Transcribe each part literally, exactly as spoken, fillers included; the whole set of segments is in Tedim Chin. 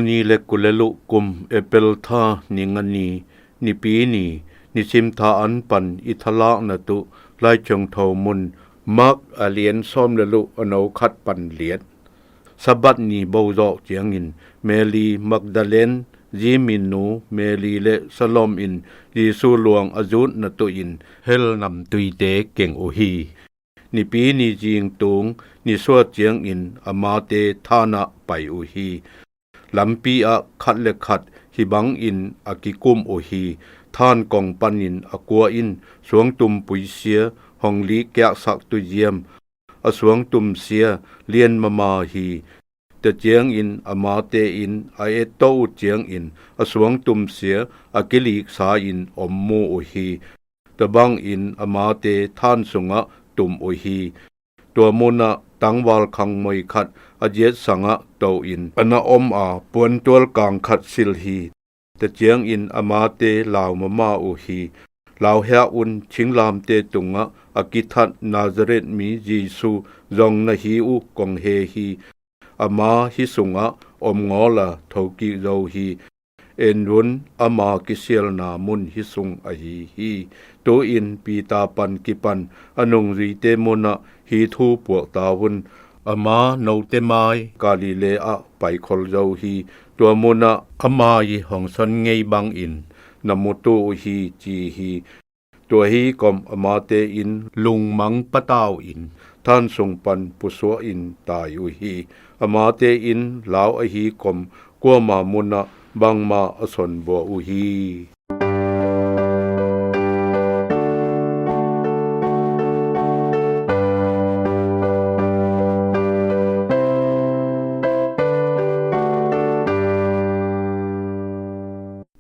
Ni le kul le luh kum April tha ni nga ni, Nipi ni, nisim tha an pan i thalakna tuh Lai Thiangtho mun, Mark a lian sawm le luh a no khat pan liat. Sabbath ni bozawk ciangin Mary Magdalene, Zimi nu Mary le Salom in Jesu luang a zutna tuhin hell namtuite keng uh hi. Nipi ni zingtung nisuah ciangin amate thanah pai uh hi. Lampi ah khat le khat hih bangin a kikum uh hi. Than kong panin a kua in suangtum puisia, hong lih kiaksak tuziam, a suangtum sia lian mama hi. Tua ciangin amate in a etto uh ciangin a suangtum sia a kiliksa in om mu uh hi. Tua bangin amate than sungah tum uh hi. Tua munah tangval khangmoi khat a ziatsangah to in a na om a, puantual kang khat silh hi. Tua ciangin amate lau mama uh hi. Lauhiak un, thinglamte tungah a kithat Nazareth mi Jesu zong na hi uh kong he hi. Ama hih sungah om ngawl a, thokik zo hi. En un, ama kisialna mun hih sung ahi hi. Tu-in Peter pan kipan a nungzuite munah hih thu puak ta un. Ama note mai Galilee ah paikhol zo hi. Tua munah ama ii hong son ngei bangin na mutu uh hi, ci hi. Tua hi kom amate in lungmang patau in than sung pan pusuah in tai uh hi. Amate in lau ahi kom kuama munah bangmah a sonbua uh hi.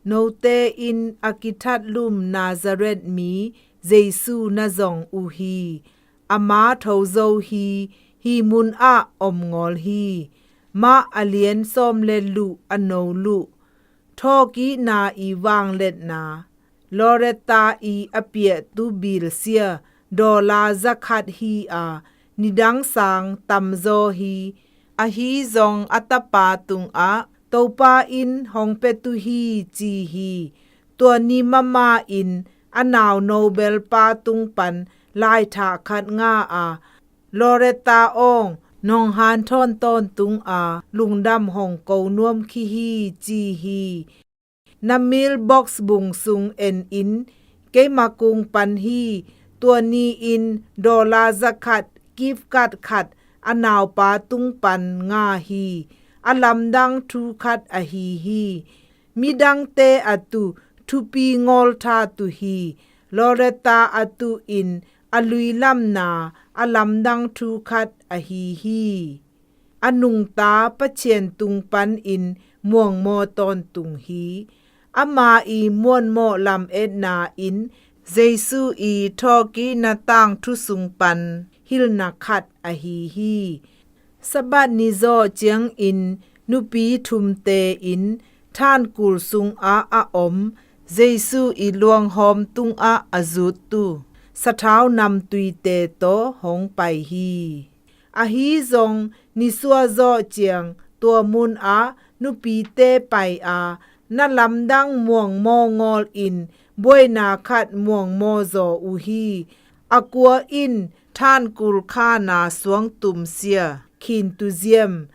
Note in a kithatlum Nazareth mi Jesu na zong uh hi. Ama tho zo hi. Hih munah om ngawl hi. Mark a lian sawm le luh a no luh. Thawhkikna ii vangliatna. Loretta ii a piahtu bilsia dollar zakhat hi a, nidang sang tamzaw hi. Ahi zong a tapa tungah, Topa in hong pia tu hi, ci hi. Tua ni mama in a nau nobelpa tung pan laithah khat nga a, Loretta aw, nong hanthawn tawntung a, lungdam hong ko nuam khi hi, ci hi. Na mailbox bung sung en in, keima kung pan hi. Tua ni-in dollar zakhat, gift card khat a naupa tung pan nga hi. A lamdang thu khat ahi hi. Midangte a tuh thupi ngawl tha tuh hi. Loretta a tuh in a luilamna a lamdang thu khat ahi hi. A nungta Pathian tung panin muangmaw tawntung hi. Ama ii muanmawh lametna in Jesu ii thawhkikna tangthu sung pan hilhna khat ahi hi. Sabbath ni zawh ciangin nupi thumte in thankul sungah a om Jesu ii luanghawm tungah a zuttu sathau namtuite tawh hong pai hi. Ahi zong nisuah zawh ciang tua munah nupite pai a, na lamdang muangmaw ngawlin buaina khat muangmaw zaw uh hi. A kua in thankul khana suangtum sia khin tuziam,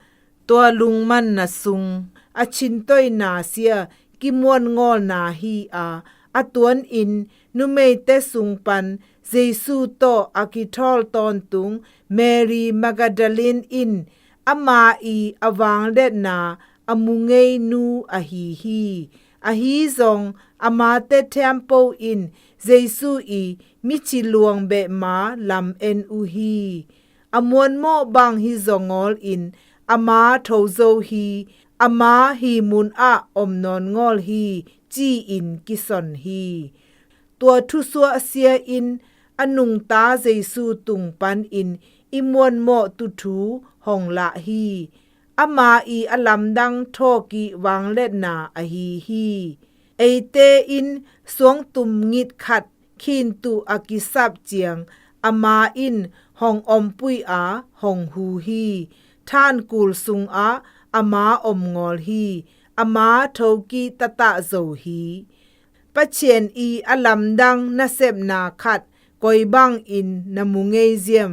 tua lungmanna sung a chintoina sia kimuan ngawlna hi a, a tuan in numeite sung pan Jesu tawh a kithawl tawntung Mary Magdalene in ama ii a vangliatna a mu ngei nu ahi hi. Ahi zong amate thiampo in Jesu ii mithi luang beh ma lam en uh hi. A muanmawh bang hi zaw ngawlin ama tho zo hi. Ama hih munah om nawn ngawl hi, ci-in kison hi. Tua thusuah sia in a nungta Jesu tung panin i muanmawhtu thu hong lah hi. Ama ii a lamdang thawhkik vangliatna ahi hi. Eite in suangtum ngit khat khintuh a kisap ciang ama in hong ompui a hong hu hi. Thankul sungah ama om ngawl hi. ama thokik tatah zo hi. Pathian ii a lamdang nasepna khat koi bangin na mu ngei ziam?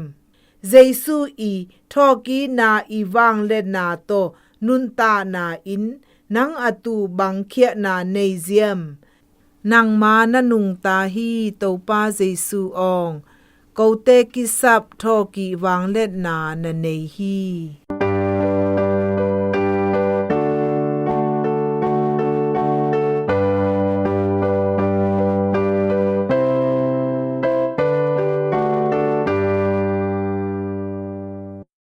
Jesu ii thawhkikna ii vangliatna tawh nuntakna in nang a tu bang khiahna nei ziam? Nangma na nungta hi, Topa Jesu aw. Kote kisap thawhkik vangliatna na nei hi.